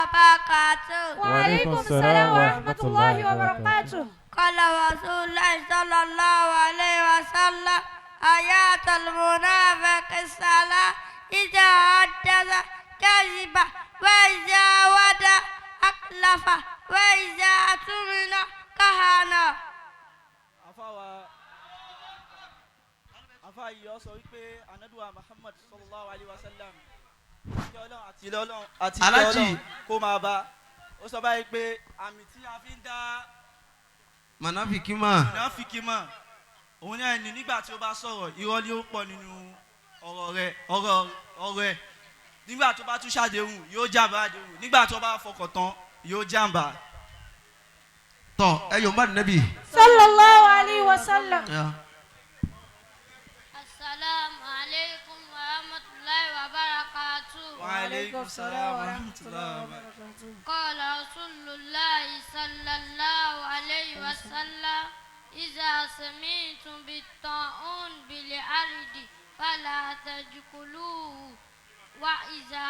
وبركاته. وعليكم السلام ورحمة الله وبركاته. قال رسول الله صلى الله عليه وسلم: آيات المنافق الصلاة، إذا حدث كذب، وإذا وعد أخلف، وإذا اؤتمن خان. Àfáwà àfáà yìí ọ sọ wípé anaduwa Muhammad sallallahu alayhi wa sallam, kí Ọlọ́run àti ilé Ọlọ́run àti ilé Aláàjì. Ọlọ́run kó máa bá ó sọ báyìí pé àmì tí a fi ń dá mọ̀nàfìkì mọ̀. mùnáfíkì mọ̀, òun náà ní nígbà tí ó bá sọ̀rọ̀, irọ́ ni ó pọ̀ nínú ọ̀rọ̀ rẹ̀, ọ̀rọ̀ ẹ̀. Nígbà tó bá tún ṣàdéhùn, yóò jàǹbá àdéhùn. Nígbà tó bá fọkàn tán, yóò jàǹbá. Tọ ẹ yóò bá nẹ́bí. صلى الله عليه وسلم. السلام عليكم ورحمة الله وبركاته. وعليكم السلام ورحمة الله وبركاته. قال رسول الله صلى الله عليه وسلم: إذا سمعتم بالطاعون بالأرض فلا تدخلوه، وإذا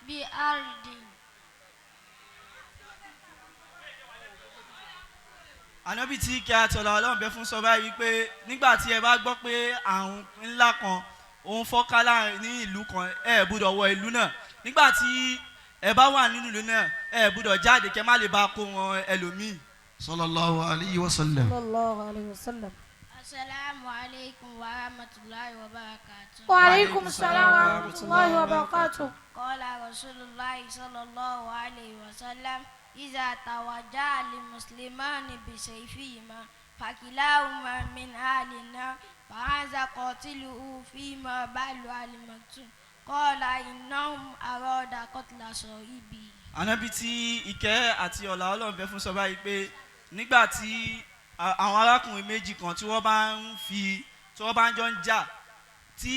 بأرض Ànábì tí kí a tọ̀lọ̀ Ọlọ́run bẹ fún sọ báyìí wípé nígbà tí ẹ bá gbọ́ pé àrùn ńlá kan òun fọ́ká láàrin ní ìlú kan, ẹ gbọ́dọ̀ wọ ìlú náà. Nígbà tí ẹ bá wà nínú ìlú náà, ẹ gbọ́dọ̀ jáde kẹ má lè bá kó wọn ẹlòmíì. صلى الله عليه وسلم. صلى الله عليه وسلم. السلام عليكم ورحمة الله وبركاته. وعليكم السلام ورحمة الله وبركاته. قال رسول الله صلى الله عليه وسلم: إذا توجه المسلمان بسيفهما فكلاهما من أهل النار، فهذا قاتله فيما بال المقتول؟ قال: إنهم أراد قتل صاحبه. Ànábì tí ìkẹ́ àti ọ̀là Ọlọ́run bẹ fún sọ báyìí pé nígbà tí àwọn arákùnrin méjì kan tí wọ́n bá ń fi tí wọ́n bá ń jọ ń jà, tí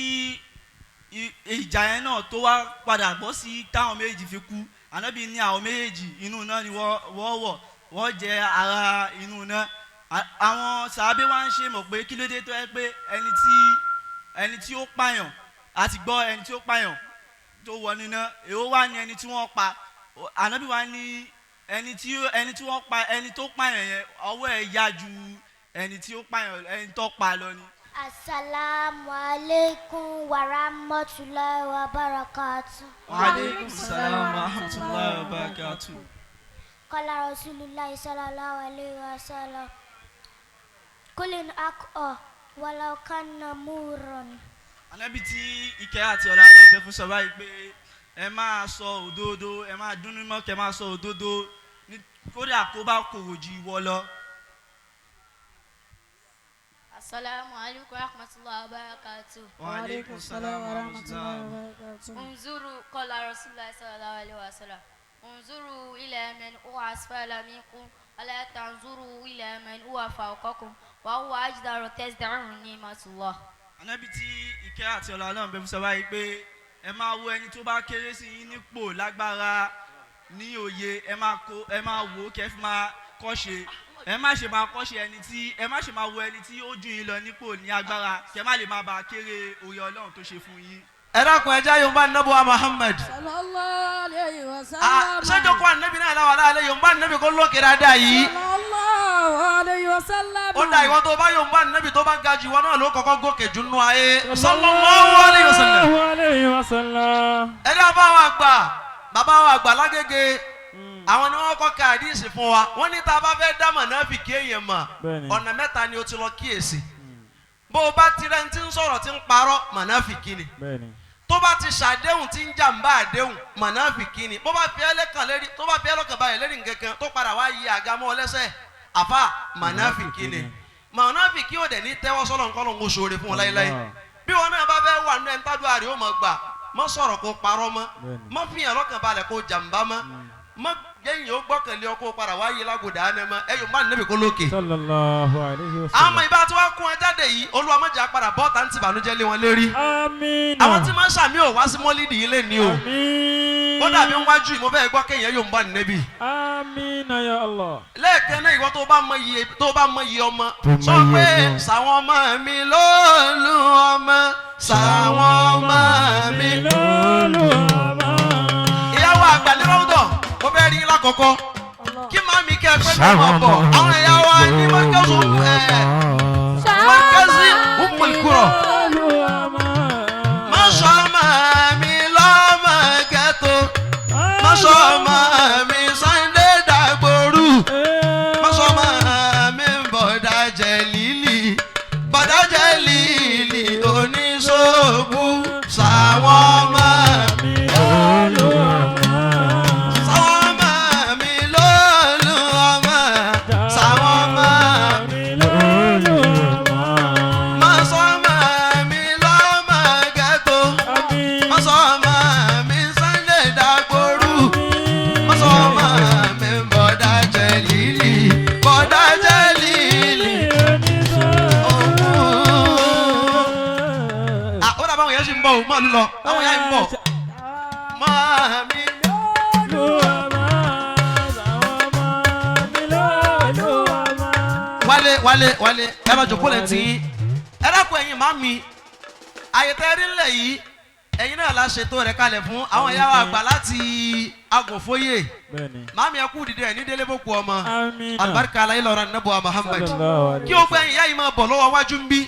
ìjà yẹn náà tó wá padà bọ́ sí táwọn méjì fi kú, Ànábì ní àwọn méjèèjì inú náà ni wọ́n wọ̀, wọ́n jẹ́ ara inú náà. Àwọn sàábé wá ń ṣe mọ̀ pé kí ló dé tó yẹ pé ẹni tí ó pààyàn àti gbọ́ ẹni tí ó pààyàn tó wọ nínú, èwo wá ní ẹni tí wọ́n pa? Ànábì wá ní ẹni tí wọ́n pa, ẹni tó pààyàn yẹn, ọwọ́ ẹ̀ yá ju ẹni tí ó pààyàn, ẹni tó pa lọ ni. السلام عليكم ورحمة الله وبركاته. وعليكم السلام ورحمة الله وبركاته. قال رسول الله صلى الله عليه وسلم: قل الحق ولو كان مرا. Ànábì tí ìkẹ́ àti ọ̀la aláwọ̀ fún sọ báyìí pé ẹ máa sọ òdodo, ẹ máa dúnú mọ́ kẹ́ máa sọ òdodo kódà kó bá korò ju ìwọ lọ. السلام عليكم ورحمة الله وبركاته. وعليكم السلام ورحمة الله وبركاته. انظروا، قال رسول الله صلى الله عليه وسلم: انظروا إلى من هو أسفل منكم ولا تنظروا إلى من هو فوقكم، وهو أجدر تزدرون نعمة الله. Ànábì tí ìkẹ́ àti ọ̀la Ọlọ́run bẹ fún sọ báyìí pé ẹ máa wo ẹni tó bá kéré sí yín nípò, lágbára, ní òye, ẹ máa kó ẹ máa wò ó kẹ́ fi máa kọ́ṣe. Ẹ má ṣe máa kọ́ṣe ẹni tí ẹ má ṣe máa wo ẹni tí ó jù yín lọ nípò, ní agbára, kẹ́ má lè máa bá a kéré oore Ọlọ́run tó ṣe fún yín. Ẹ dákun, ẹ já yorùbá nẹ́bù Muhammad. صلى الله عليه Ah, وسلم. sẹ́jọ́ ànábì náà láwà láàlẹ́ yorùbá nẹ́bì kó lókè dáadáa yìí. صلى الله عليه وسلم. Ó da ìwọ tó bá yorùbá nẹ́bì tó bá ga jù, ìwọ náà ló kọ́kọ́ gòkè jù nínú ayé. صلى الله عليه وسلم. عليه وسلم. Ẹ dá bá wa gbà, bàbá wa àgbà lágége, àwọn ni wọ́n kọ́ ka àdíìsì fún wa. Wọ́n ní tá a bá fẹ́ dá mọ̀nàfìkì èèyàn mọ̀, ọ̀nà mẹ́ta ni o ti lọ kíyèsí. Bó o bá tirẹ̀ ń ti ń sọ̀rọ̀ tí ń parọ́, mọ̀nàfìkì ni. Tó bá ti ṣàdéhùn tí ń jàǹbá àdéhùn, mọ̀nàfìkì ni. Bó bá fi ẹlẹ́kàn lérí, tó bá fi ẹlọ́kàn balẹ̀ lérí nǹkan tó padà wá yí àga mọ́ ọ lẹ́sẹ̀, àfa, mọ̀nàfìkì ni. Mọ̀nàfìkì ò dẹ̀ ní tẹ́wọ́ sọ́lọ̀ nǹkan ló ń ṣoore fún wọn láéláé. Bí wọn náà bá fẹ́ wà nínú ẹni tádùá rẹ̀ ó mọ̀ gbà, mọ́ sọ̀rọ̀ kó parọ́ mọ́, mọ́ fìyàn lọ́kàn balẹ̀ kó jàǹbá mọ́, mọ́ yẹ́yìn ó gbọ́kànlé ọkọ̀ padà wáyé lágòdà á mọ́ ẹ yóò má níbi kó lókè. صلى الله عليه Àwọn وسلم. ìbá tí wọ́n kún ẹ jáde yìí, Olúwa má jẹ́ àpàdà bọ́ọ̀tà ń tìbànújẹ́ lé wọn lérí. Àmín. Àwọn tí máa ń sàmì ò wá sí mọ́lídìí yìí lé ní o. Àmín. Ó dàbí wájú yìí, mo fẹ́ gbọ́ kéèyàn yóò ń bá nẹ́bí. Àmín ya Allah. Lẹ́ẹ̀kan náà, ìwọ tó bá mọ iye, tó bá mọ iye ọmọ, Tó mọ sọ iye pé ọmọ. Sàwọn ọmọ mi lóòlù ọmọ, sàwọn ọmọ mi. Lóòlù. lákọ̀ọ́kọ́ kí màmí kẹ́ ẹ pẹ́ tó máa bọ̀ àwọn ẹ̀yà wa ní mọ́kẹ́sù ẹ̀ mọ́kẹ́sì Ummul Qura. Má sọ màmí lọ́mọ ghetto, má sọ màmí Sunday Dagboru, má sọ màmí bọ̀dá Jẹ̀lílì, bọ̀dá Jẹ̀lílì oníṣòògùn sàwọn ọmọ mi. Sáwọn ọmọ mi lólu ọmọ, sáwọn ọmọ mi. Má sọ màmí lọ́mọ ghetto, má sọ màmí Sunday Dagboru, má sọ màmí bọ̀dá Jẹ̀lílì, bọ̀dá Jẹ̀lílì. Ah, ó dàbọ̀ àwọn yẹn ṣì ń bọ̀ ò, máa lù lọ, àwọn yẹn ń bọ̀. Màmí wálé wálé wálé ẹ bá jòkó lẹ́tì yín. Ẹ dákun ẹ̀yin màmí, àyètẹ́ rí ńlẹ̀ yìí, ẹ̀yin náà la ṣètò rẹ̀ kalẹ̀ fún àwọn ìyá wa àgbà láti Agùnfóyè. Màmí ẹ kú dìde ẹ̀ ní délé bó ku ọmọ. Amina. Alibarika alayé lọ́ra nẹ́bùa Muhammad. Sallallahu alaihi Kí o gbẹ̀yìn ìyá yìí máa bọ̀ lọ́wọ́ wájú ń bí.